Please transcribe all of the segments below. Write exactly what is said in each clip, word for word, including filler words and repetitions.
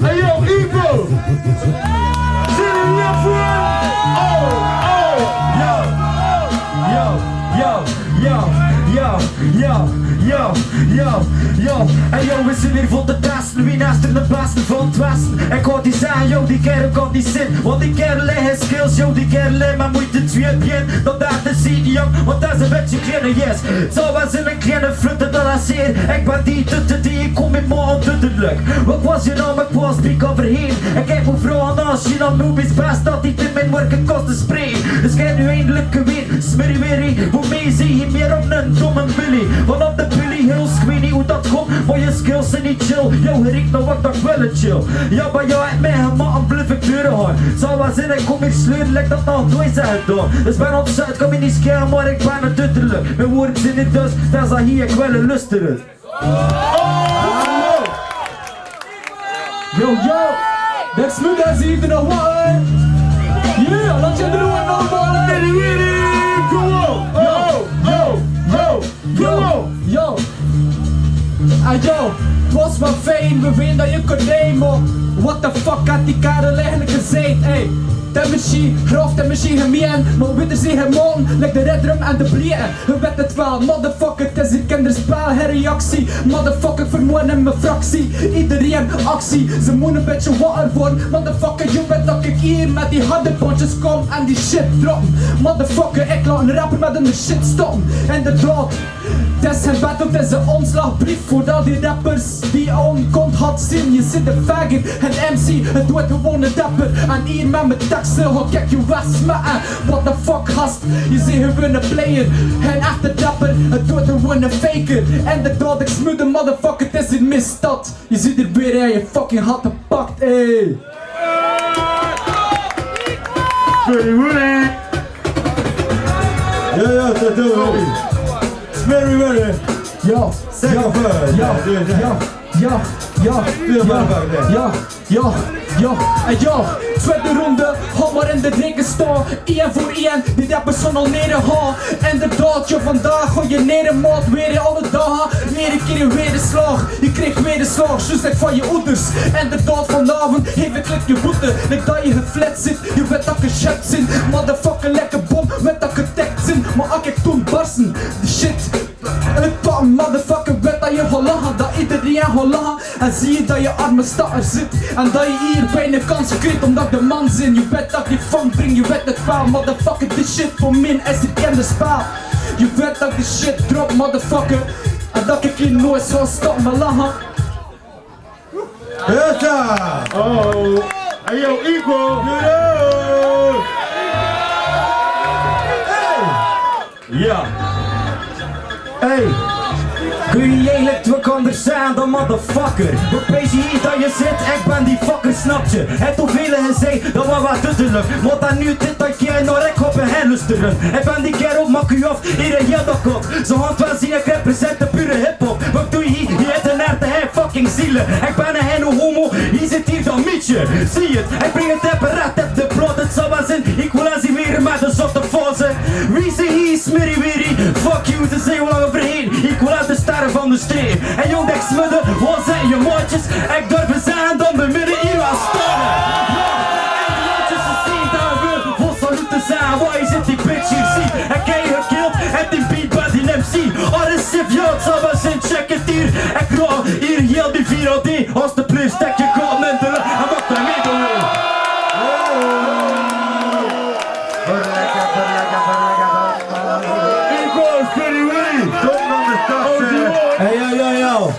Hey, yo, Eagle! Send it up, friend! Oh, oh, yo, yo, yo, yo, yo, yo, yo, yo, yo. Hey, yo, we zien hier veur de tassen, wie naast de bassen van Twassen. En kort die zijn, yo, die kerel kan die zin, want die kerel legt skills, yo, die kerel legt maar moeite, twee bien, dat daar te zien, yo, want dat is een beetje kleine yes. Zou wel zijn een kleine flutte, dat is hier, ik ben die tutte, die kom in morgen duidelijk. Wat was je naam? Ik was Piek overheen. Ik heb mevrouw aan als je dan noem is best dat ik in mijn werken kosten spreek. Dus kijk nu eindelijk weer, smerrie weer, hoe mee zie je meer op een domme billy. Vanaf de billy heel squeenie, hoe dat komt, maar je skills zijn niet chill. Yo, Rick, nou wat dat wel een chill. Ja, maar ja, het mij helemaal aan blijf ik deuren hoor. Zou wel zijn, ik kom hier sleuren, lijkt dat nog nooit zijn gedaan. Dus ben op zuid, kom je niet scherm, maar ik ben het duidelijk. Mijn woorden zijn niet dus, daar zal hier ik wel een lusteren. Yo, yo, dat is me, dat is even nog wat, hè. Yeah, laat je doen, nog wat, hè. Yo, yo, yo, yo, yo. Ah, yo, 't was maar fijn, we weten dat je kon nemen. What the fuck had die kerel eigenlijk gezegd, ey? De machine, grof de machine, hem in, maar witte ze hem on, leg de red rum aan de blieren. We weten het wel, motherfucker, het is een kinderspel, herrie actie. Motherfucker, vermoorden in mijn fractie. Iedereen actie, ze moeten een beetje wakker worden. Motherfucker, je weet dat ik hier met die harde bandjes kom en die shit drop. Motherfucker, ik laat een rapper met een shit stoppen. En de dood, dat is een battle, dat is een ontslagbrief voor al die rappers die on kont had zien. Je zit de faggot, een M C, het wordt gewoon een dapper. En hier met mijn teksten, ho, kijk, je was maar, eh, what the fuck, gast. Je ziet hun willen player, hen achter dapper, het wordt hun willen faker. En de dodelijk smooth motherfucker, het is een misstad. Je ziet er weer aan je fucking hart gepakt, ey. Very willing. Ja, ja, dat doen we. Very willing. Ja, zeg maar. Ja, ja, ja, ja, ja, ja. Ja, ja, en ja, tweede ronde, hou maar in de reken staan. Ian voor Ian, die rappers van al nederhaal. Inderdaad, joh, vandaag gooi je nedermaat weer in alle dagen. Weer een keer een wederslag, je krijgt wederslag, juist echt van je ouders. Inderdaad, vanavond geef ik je boete, ik dat je geflat zit. Je weet dat je shit zit, motherfucker, lekker bom, weet dat je tech zit. Maar ik heb toen barsen, de shit. Het paar motherfucker weet dat je Holland, dat iedereen Holland. En zie je dat je arme stakker zit. En dat je hier bijna kansen krijgt omdat de man zin. Je weet dat die fun bring, je weet het wel, motherfucker. Dit shit voor min is het kinderspel. Je weet dat die shit drop, motherfucker. En dat ik hier nooit zal stoppen, maar lachen. Yes, sir. Oh. Hey, yo, Equal. Hey. Ja. Hey. Kun je eerlijk twee anders zijn dan motherfucker? Wat pees je hier dat je zit? Ik ben die fucker, snap je? Het hoeveel hij zei, dat was wat duidelijk. Want dan nu dit dat je nog recht op je hand lusteren. Ik ben die kerel, maak u af, hier en hier dat komt. Zo hand wel zien, ik represent de pure hip-hop. Wat doe je hier? Je hebt een hart, hè, fucking zielen. Ik ben een hen homo, hier zit hier dan mietje. Zie het, ik breng het apparaat, heb de plot, het zou wel zijn. Ik wil aan zien weer, maar de zotte fase. Wie ze hier, smerrie weer hier. Fuck you, ze zijn wel overheen. Ik wil uit de sterren van de streep. En jong, ik smudde, waar zijn je maatjes? Ik durf te zijn dan de midden hier aan staan. En de maatjes, ze zien daar weer. Voor salute zijn, waar is het, die bitch hier, zie. Ik heb je gekild, en die beat bij die M C. Alles is vjot, zou wel zijn, check het hier. Ik rol hier heel die vier D. Als de blijft stek je kop met de lucht. En wat dan niet doen. Equal, Smerrie Willy. Hey, yo, yo, yo.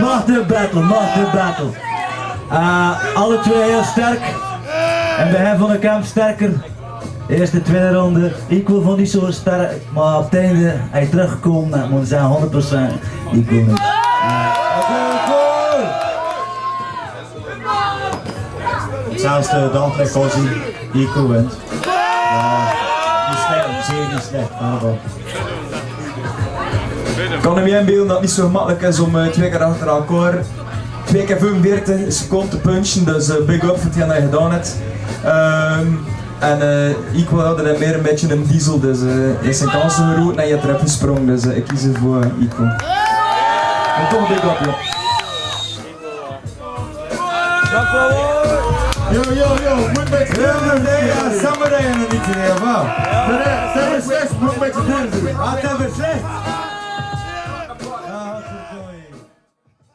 Master battle, master battle. Eh, alle twee heel sterk. En we hebben van de kamp sterker. Eerste, tweede ronde. Equal vond niet zo sterk, maar op het einde hij teruggekomen. Nou, moet zijn honderd procent Equal niet. Zelfs de Dante Cosy, Equal wint. Eh, niet slecht, zeer niet slecht, maar wel. Kan me inbeelden dat het niet zo gemakkelijk is om, eh, twee keer achter elkaar, twee keer vijfenveertig seconden te punchen, dus, eh, big up voor hetgeen dat je gedaan hebt. Ehm, en, eh, Equal had dan meer een beetje een diesel, dus, eh, is zijn kansen geroerd en je hebt erop gesprongen, dus, eh, ik kies ervoor, eh, Equal. Maar toch big up, joh. Yo, yo, yo, mut bek. Yo, yo, yo, samara ya nani tine ba. Tere, tere, ses, mut bek. Ata be